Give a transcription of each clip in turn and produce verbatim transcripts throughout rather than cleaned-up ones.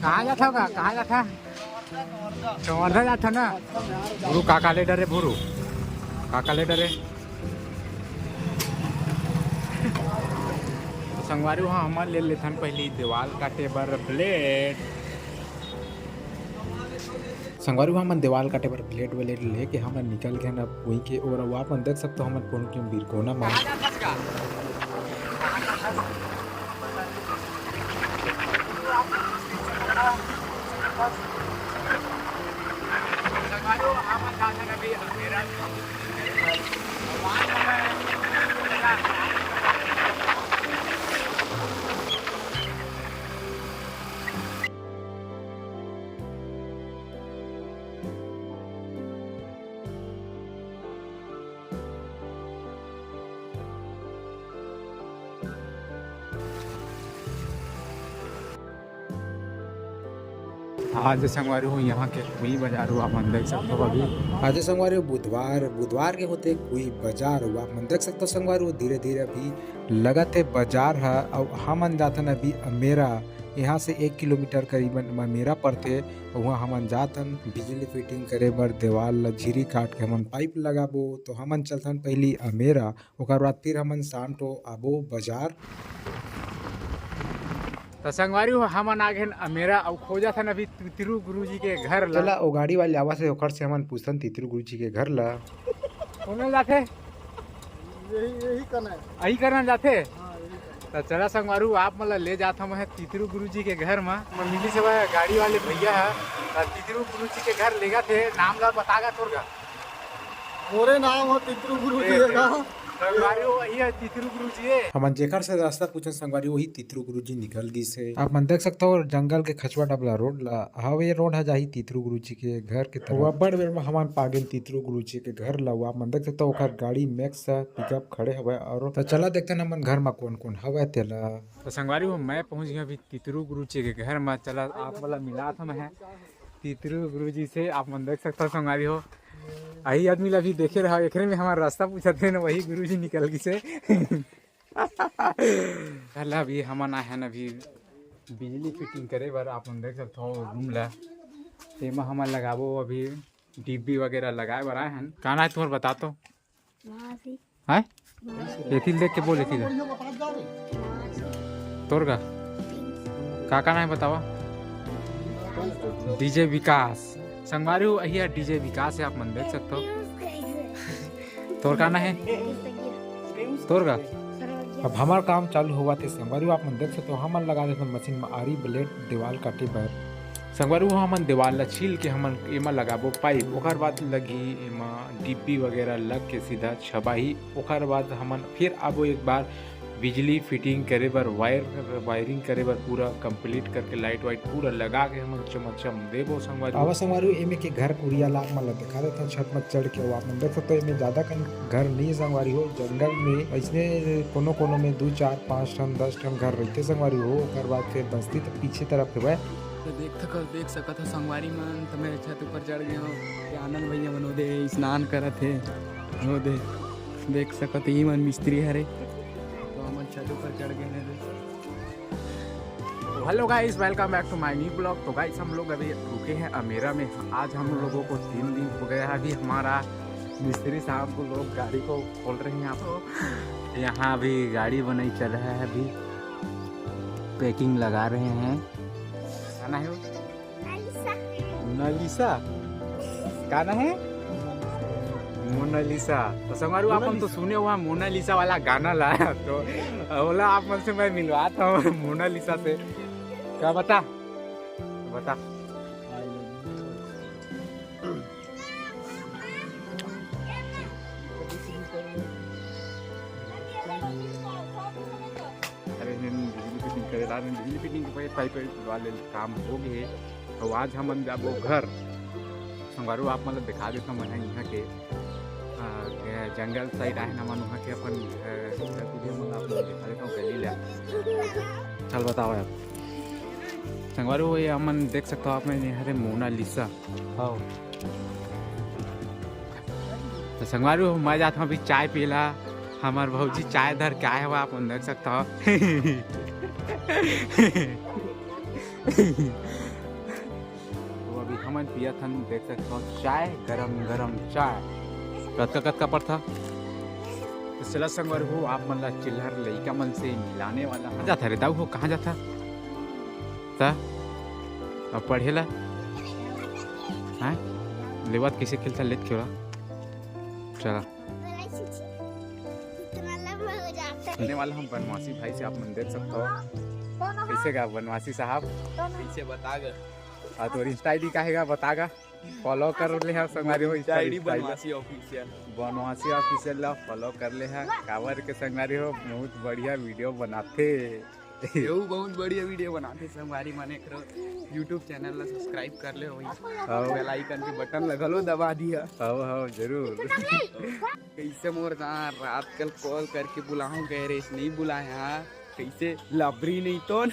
कहाँ जात हव का? कहाँ जात हव? कवर्धा जात हव ना? भुरू काका ले डरे, भुरू काका ले डरे। संगवारी हो, हमन ले लेथन पहिली देवाल काटे बर blade। संगवारी हो, हमन देवाल काटे बर blade व्लेड लेके हमन निकल गेन अब उहीं के ओर। अउ आप मन देख सकथव, हमन पहुंच गेन बिरगोना म। आज संगवारी हो, यहाँ के कुई बाजार हो, आप मन देख सकथव अभी। आज संगवारी हो, बुधवार, बुधवार के होथे कुई बाजार हो, आप मन देख सकथव संगवारी हो, धीरे-धीरे अभी लगत हे बाजार ह। अउ हमन जाथन अभी अमेरा, यहाँ से एक किलोमीटर करीबन अमेरा पड़थे। उहाँ हमन जाथन बिजली fitting करे बर, देवाल ल झिरी काट के हमन pipe लगाबो। तो हमन चलथन पहिली अमेरा, ओकर बाद फिर हमन शाम ठो आबो बाजार। त संगवारी हो, हमन आ गेन अमेरा अउ खोजत हन अभी तितरू गुरुजी के घर ला। चला, ओ गाड़ी वाले आवत हे, ओकर से हमन पूछथन तितरू गुरुजी के घर ला। कोन जाथे? यही, यही कना हे। यही कना जाथे? हाँ, यही कना। त चला संगवारी हो, आप मन ला ले जात हन मैं तितरू गुरुजी के घर मा। मिली से वह गाड़ी वाले भैया ह, त तितरू गुरुजी के घर लेगथे। नाम ला बता गा तोर घर। मोरे नाम हो तितरू गुरुजी हे का? संगवारी हो, वही हे तितरू गुरुजी हे। हमन जेकर से रास्ता पूछन संगवारी, वही तितरू गुरुजी निकल गिस हे। आप मन देख सकथव, जंगल के खचवा डबला रोड ला हवे, ये रोड ह जाही तितरू गुरुजी के घर के तरफ। अब्बड़ बेर म हमन पागेन तितरू गुरुजी के घर ला। आप मन देख सकथव, ओकर गाड़ी Max ह, pickup खड़े हवय। अउ त चला देखथन हमन घर म कोन कोन हवय तेला। त संगवारी हो, मैं पहुंच गेंव अभी तितरू गुरुजी के घर म। चला आप मन ला मिलात हंव मैं तितरू गुरुजी से। आप मन देख सकथव संगवारी हो, अही आदमी ला अभी देखे रहा, एकरे में हमर रास्ता पूछत हे ना, वही गुरुजी निकल गिस हे। चला अभी हमन आए हन अभी बिजली fitting करे बर। आप मन देख सकथव room ला, तेमा हमन लगाबो अभी, डिब्बी वगैरह लगाए बर आए हन। का नाम हे तुम्हर बता तो? मासी। हैं? मासी। एथी देख के बोल, एथी देख। मासी। तोर का? का का नाम हे बतावा? DJ विकास। संगवारी हो, यही DJ विकास हे, आप मन देख सकथव। तोर का नाम हे? तोर का? अब हमर काम चालू होवत हे संगवारी हो, आप मन देख सकथव, हमन लगा देथन मशीन म आरी blade देवाल काटे बर। संगवारी हो, हमन देवाल ला छील के हमन एमा लगाबो pipe, ओकर बाद लगही एमा डिब्बी वगैरह लग के सीधा छबाही। ओकर बाद हमन फिर आबो एक बार बिजली fitting करे बर, wire, wiring करे बर, पूरा complete करके light वाइट पूरा लगा के हमन चमाचम देबो संगवारी हो। आवा संगवारी हो, एमे के घर कुरिया ला आप मन ला देखा देथन, छत म चढ़ के। अउ आप मन देख सकथव, एमे ज्यादा कन घर नइ हे संगवारी हो, जंगल में अइसने कोनो कोनो में दू, चार, पाँच ठन, दस ठन घर रहिथे संगवारी हो। ओकर बाद फिर बस्ती त पीछे तरफ हेवय। त देख थक-, देख सकत हव संगवारी मन, त मैं छत ऊपर चढ़ गेंव। ये आनंद भैया मन ओदे स्नान करत हे, ओदे देख सकत हव, ये मन मिस्त्री हरे, तो हमन छत ऊपर चढ़ गेन हन। तो hello guys, welcome back to my new vlog। तो guys, हम लोग अभी रुके हैं अमेरा में। आज हम लोगों को तीन दिन हो गया है, अभी हमारा मिस्त्री साहब को लोग गाड़ी को खोल रहे हैं। आप लोग यहाँ अभी गाड़ी बनाई चल रहा है, अभी packing लगा रहे हैं। का नाम हे वो? मोनालिसा। मोनालिसा। का नाम हे? मोनालिसा। तो संगवारी हो, आप मन तो सुने होहा मोनालिसा वाला गाना ला, तो ओला आप मन से मैं मिलवात हंव मोनालिसा से। का बता? बता। अरे, बिजली fitting करे ला, बिजली fitting के pipe, pipe वाले काम हो गे हे। अउ आज हमन जाबो घर। संगवारी हो, आप मन ला दिखा देथंव मैं इहाँ के, आ, जंगल side आए हन हमन, उहाँ के अपन, आ, घर कुरिया मन ला आप मन ला दिखा देथंव गली ला। चल बताओ यार। संगवारी हो, ये हमन देख सकथव आप मन, ये हरे मोनालिसा। हाँ। तो संगवारी हो, मैं जात हंव अभी चाय पीला। हमर भौजी चाय धर के आए हवय, आप मन देख सकथव। मन पियत हन, देख सकत हो, चाय, गरम गरम चाय। कतका कतका पड़था? तो चला संगवारी हो, आप मन ला चिल्हर लइका मन से मिलाने वाला। कहाँ जाथा रे दाऊ हो, कहाँ जाथा? ता अब पढ़े ला? हैं? लेवत कैसे खेलता, लेत खेला। चला। मिलने वाला हम बनवासी भाई से, आप मन देख सकत हो। कैसे गा बनवासी साहब? कैसे बता गे? और तोर Insta I D का हे गा, बता गा। Follow कर ले हा संगवारी हो, Insta I D Insta I D। Banavasi official। Banavasi official ला follow कर ले हा, काबर के संगवारी हो, बहुत बढ़िया video बनाथे। एहू बहुत बढ़िया video बनाथे संगवारी मन, एकरो YouTube channel ला subscribe कर ले हो, हाँ। Bell icon के button ला घलो दबा दिया। हाँ, हाँ, जरूर। कैसे मोर गा रात कल call करके बुलाहूं कहे रहिस, नहीं बुलाए हा, कैसे लबरी नहीं तो।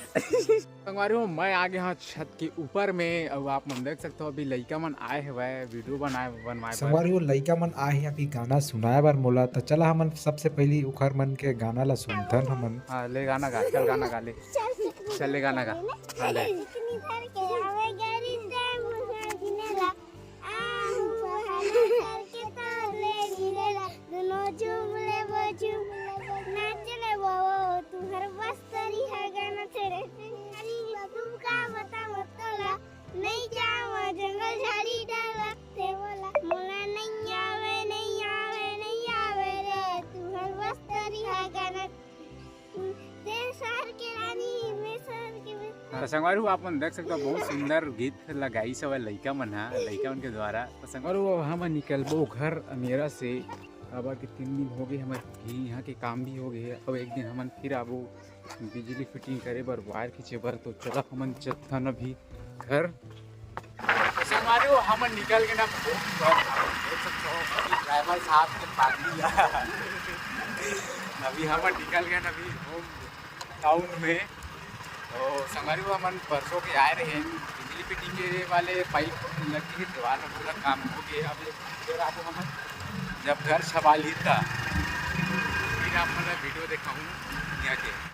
संगवारी हो, मैं आ गया हूँ छत के ऊपर में, अउ आप मन देख सकत हो, अभी लइका मन आए हवय video बनाए, बनवाए बर। संगवारी हो, लइका मन आए हे अभी गाना सुनाए बर मोला, त चला हमन सबसे पहली उखर मन के गाना ला सुनथन हमन। हाँ, ले गाना गा, चल गाना गा ले। चल ले गाना गा। हाँ, ले। दोनों झूम ले वो झूम ले, नाच ले वो, वो तुहर बस्तरी है गाना तेरे। अरे तुम का बता मत तोला, नहीं जावा जंगल झाड़ी डाला ते बोला, मोला नहीं आवे, नहीं आवे, नहीं आवे रे, तुहर बस्तरी है गाना। ते शहर के रानी, मैं शहर के मैं। तो संगवारी हो, आप मन देख सकते हो, बहुत सुंदर गीत लगाइस हवय लइका मन हा, लइका मन के द्वारा। तो संगवारी हो, अब हमन निकलबो घर अंधेरा से, काबर के तीन दिन हो गए, हमर भी यहाँ के काम भी हो गए हे। अब एक दिन हमन फिर आबो बिजली fitting करे बर, wire खींचे बर। तो चला हमन चलथन अभी घर। तो संगवारी हो, हमन निकल के ना home घर, देख सकते हो अभी driver साहब के पार्टी है। अभी हमन निकल गए ना अभी home town में। तो संगवारी हो, हमन परसों के आए रहे बिजली fitting के वाले pipe लगे हे, दीवार में पूरा काम हो गए। अब फिर आबो हमन जब घर छबाली त फिर आप मन ला video देखाहूँ यहाँ के।